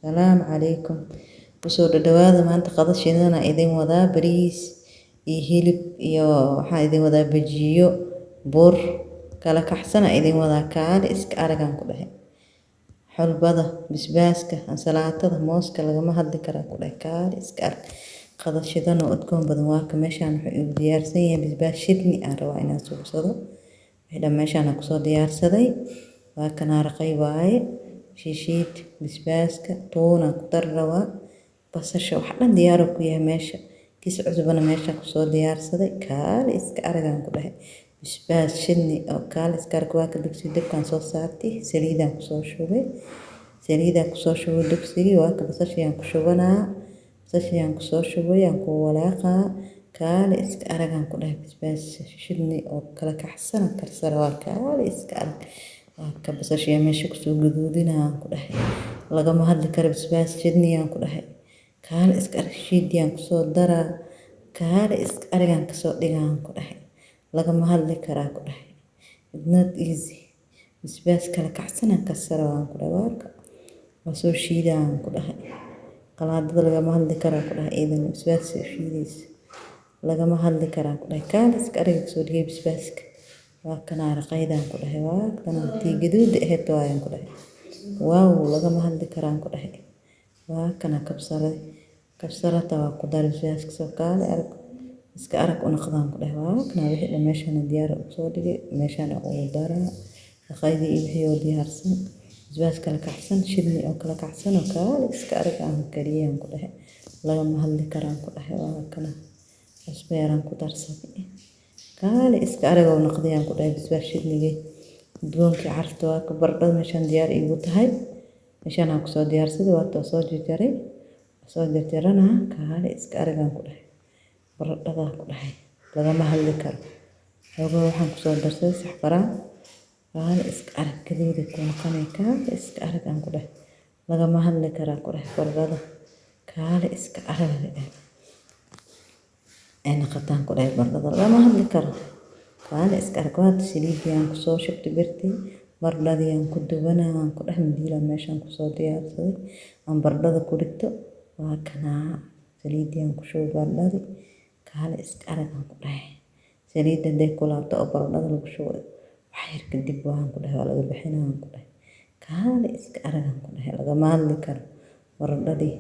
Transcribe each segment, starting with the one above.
Salaamu calaykum. Kusoo dhadhawaada, maanta qado shidana idin wadaa, bariis iyo hilib iyo waxaan idin wadaa bajiyo, bur kala kaxsana idin wadaa. Kaali iska aragaan ku dhahay. Xulbada, basbaaska, ansalaatada, mooska lagama hadli karaa ku dhahay. Kaali iska arag. Qado shidan oo udgoon badan waa ka meeshaan wuxuu igu diyaarsan yahay basbaas shidni aan rabaa inaan suubsado. Wixii dhan meeshaan aan kusoo diyaarsaday. Waa kana raqay waaye. Shiishiid, basbaaska, toon aan ku dari rabaa. Basasha wax dhan diyaar ku yahay meesha. Kis cusbana meesha kusoo diyaarsaday. Kaali iska aragaan ku dhahay. Basbaas shidni oo kaali iska arag waa ka dugsi dabkaan soo saartay. Saliidaan kusoo shubay. Saliidaan kusoo shubay dugsigii, waa ka basashayaan ku shubanaa. Basashayaan kusoo shubay, aan ku walaaqaa. Kaali iska aragaan ku dhahay, basbaas shidni oo kala kaxsan karsara waa kaali iska arag. Waa ka basashayaan meesha kusoo gaduudinaa ku dhahay. Lagama hadli karo basbaas shidniyaan ku dhahay. Kaali iska arag, shiidiyaan kusoo daraa. Kaali iska aragaan kasoo dhigaan ku dhahay. Lagama hadli karaa ku dhahay. It's not easy. Basbaas kala kacsan karsara waan ku dhahay. Waa ka waa soo shiidaan ku dhahay. Qalaadada lagama hadli karaa ku dhahay, iidan basbaas soo shiidaysa. Lagama hadli karaa ku dhahay. Kaali iska arag kasoo dhigay basbaaska. Waa kana raqaydaan ku dhahay. Waa kana tii gaduud ahayd waayaan ku dhahay. Waaw, lagama hadli karaan ku dhahay. Waa kana kabsarada. Kabsarata waa ku dar basbaaska soo kaali arag. Iska arag u noqdaan ku dhahay. Waa kana wixii dhan meeshaan diyaar u soo dhigay. Meeshaan ugu daraa. Raqaydii iyo wixii oo diyaarsan. Basbaas kala kacsan, shidni oo kala kacsan oo kaali iska arag aan kariyaan ku dhahay. Lagama hadli karaan ku dhahay. Waa kana cusbo yaraan ku darsaday. Kaali iska arag oo noqdayaan ku dhahay basbaas shidnigii. Udgoonkii carafta waa ka baradhada meeshaan diyaar iigu tahay. Meeshaan aan kusoo diyaarsaday, waa too soo jarjaray. Soo jarjaranaa, kaali iska aragaan ku dhahay. Baradhada ku dhahay. Lagama hadli karo. Xoogoo waxaan kusoo darsaday saxfaraan. Kaali iska arag, gaduuday ku noqonay. Kaali iska arag aan ku dhahay. Lagama hadli karaa ku dhahay baradhada. Kaali iska arag ay noqotaan ku dhahay baradhada. Lagama hadli karo. Kaali iska arag, waa saliidii aan kusoo shubtay birtii. Baradhadii aan ku dubanaa aan ku dhahay, mindiila meeshaan kusoo diyaarsaday. Aan baradhada ku dhigto. Waa kanaa saliidii aan ku shubay baradhadii. Kaali iska arag aan ku dhahay. Saliidda haday ku laabto oo baradhada lagu shubo, wax yar kadib waan ku dhahay waa laga bixinaa aan ku dhahay. Kaali iska arag aan ku dhahay. Lagama hadli karo. Baradhadii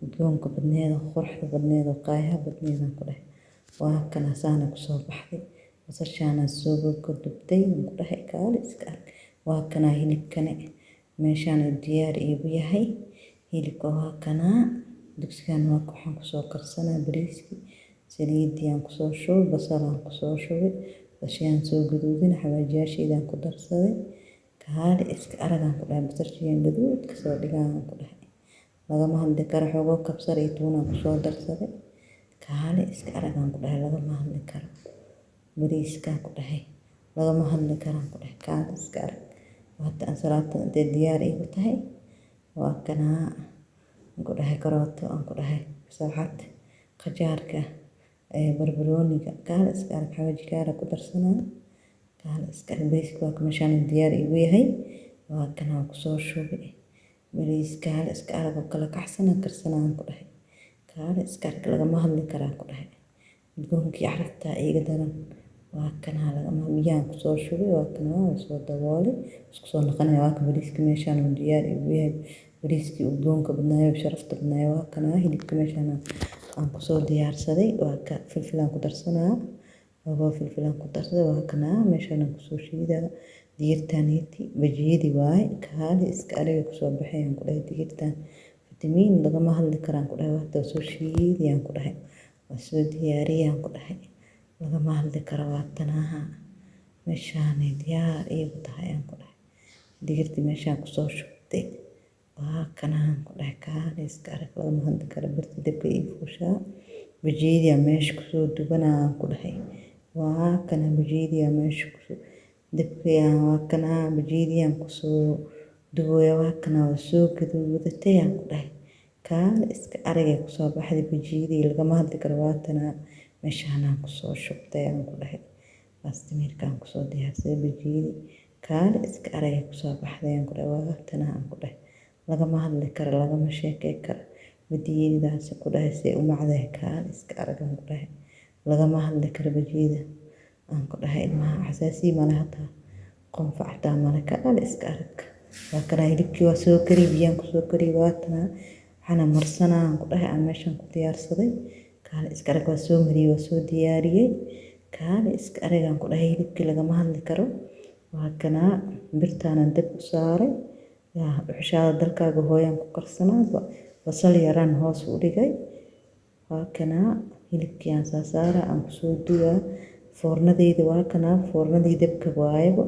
udgoonka badneed oo quruxda badneed oo qaayaha badneed aan ku dhahay. Waa kana saana kusoo baxday. Basashaana soo dubtay aan ku dhahay, kaali iska arag. Waa kana hilibkane meeshaan diyaar iigu yahay. Hilibka waa kanaa. Dugsigan waa waxaan kusoo karsanaa bariiskii. Saliidii aan kusoo shubay, basal aan kusoo shubay. Basashaan soo gaduudin, xawaajiyaasheedaan ku darsaday. Kaali iska arag aan ku dhahay, basashiyaan gaduud kasoo dhigaa aan ku dhahay. Lagama hadli karo, xoogoo kabsar iyo tuun aan kusoo darsaday. Kaali iska arag aan ku dhahay, lagama hadli karo. Bariiskaan ku dhahay. Lagama hadli karaan ku dhahay. Kaali iska arag. Waata ansalaatada intay diyaar iigu tahay. Waa kanaa aan ku dhahay karooto aan ku dhahay. Saaxad qajaarka, barbarooniga. Kaali iska arag, xawaaji kaara ku darsanaa. Kaali iska arag, bariiska waa meeshaan diyaar iigu yahay. Waa kanaa kusoo shubay. Bariis kaali iska arag oo kala kacsan karsanaa aan ku dhahay. Kaali iska arag, lagama hadli karaa ku dhahay. Udgoonkii carafta iiga daran. Waa kanaa lagama biyaan kusoo shubay, waa kanaa waa soo daboolay. Isku soo noqonaya, waa ka bariiska meeshaan uu diyaar iigu yahay. Bariiskii udgoonka badnaayo, sharafta badnaayo waa kanaa hilibka meeshaan aan kusoo diyaarsaday. Waa ka filfil aan ku darsanaa. Xoogoo filfil aan ku darsaday, waa kanaa meeshaan aan kusoo shiidaa. Digirtaneeti bajiyadii waaye. Kaali iska arag kusoo baxay aan ku dhahay digirtaan. Fitamiin lagama hadli karaan ku dhahay. Waa soo shiidiyaan ku dhahay. Waa soo diyaariyaan ku dhahay. Lagama hadli karo, waa tanaha. Meeshaan diyaar iigu tahay aan ku dhahay. Digirtii meeshaan kusoo shubtay. Waa kanaan ku dhahay, kaali iska arag, lagama hadli karo, birta dabka ii fuushaa. Bajiyadii meesha kusoo dubanaa aan ku dhahay. Waa kana bajiyadii meesha kusoo dabka, waa kana bajiyadii aan kusoo dubaya, waa kana waa soo gaduudatay aan ku dhahay. Kaali iska aragay kusoo baxday bajiyadii, lagama hadli karo, waa tanaa meeshaan aan kusoo shubtay aan ku dhahay. Baastamiirkaan kusoo diyaarsaday bajiyadii. Kaali iska aragay kusoo baxday aan ku dhahay, waa tanaa aan ku dhahay. Lagama hadli karo, lagama sheekey karo. Bajiyadaasi ku dhahay say u macdahay, kaal iska arag aan ku dhahay. Lagama hadli karo bajiyada aan ku dhahay. Ilmaha xasaasiya male, hataa qonfac xitaa male, kaal iska arag. Waa kana hilibkii, waa soo kariyey, biyaan kusoo kariyey. Waatana waxaana marsanaa aan ku dhahay aan meeshan ku diyaarsaday. Kaal iska arag, waa soo mariyey, waa soo diyaariyey. Kaal iska arag aan ku dhahay, hilibkii lagama hadli karo. Waa kanaa birtaanan dab u saaray. Yaa dhuxushaada dalkaaga hooyaan ku karsanaa. Basal yaraan hoos u dhigay. Waa kanaa hilibkii aan saasaara aan kusoo duwaa foornadeyda. Waa kanaa foornadii dabka waayebo.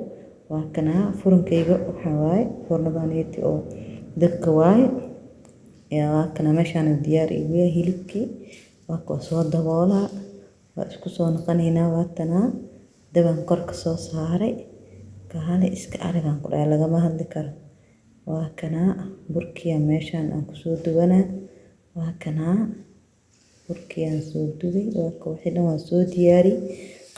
Waa kanaa furunkayga, waxaa waaye foornadaneeti oo dabka waaye. Waa kana meeshaan diyaar igu yahay hilibkii. Waa kuwa soo daboolaa, waa isku soo noqonaynaa. Waa tanaa dabaan kor ka soo saaray. Kaale iska arag aan ku dhahay, lagama hadli karo. Waa kanaa burkii meeshaan aan kusoo duwanaa. Waa kanaa burkii aan soo dubay. Waa ka wixii dhan waan soo diyaariyey.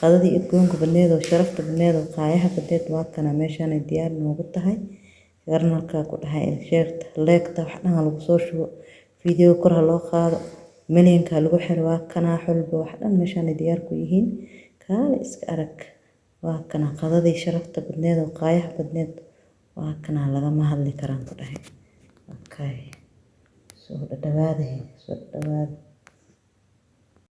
Qadadii udgoonka badneed oo sharafta badneed oo qaayaha badneed waa kana meeshaan ay diyaar noogu tahay. Garnalka ku dhahay sheerta, leegta, wax dhan ha lagu soo shubo, video kor ha loo qaado, milyanka ha lagu xiro. Waa kanaa xulba, wax dhan meeshaan ay diyaar ku yihiin. Kaale iska arag, waa kana qadadii sharafta badneed oo qaayaha badneed. Waa kana, lagama hadli karaan ku dhahay. Okay, soo dhadhawaada, soo dhadhawaada.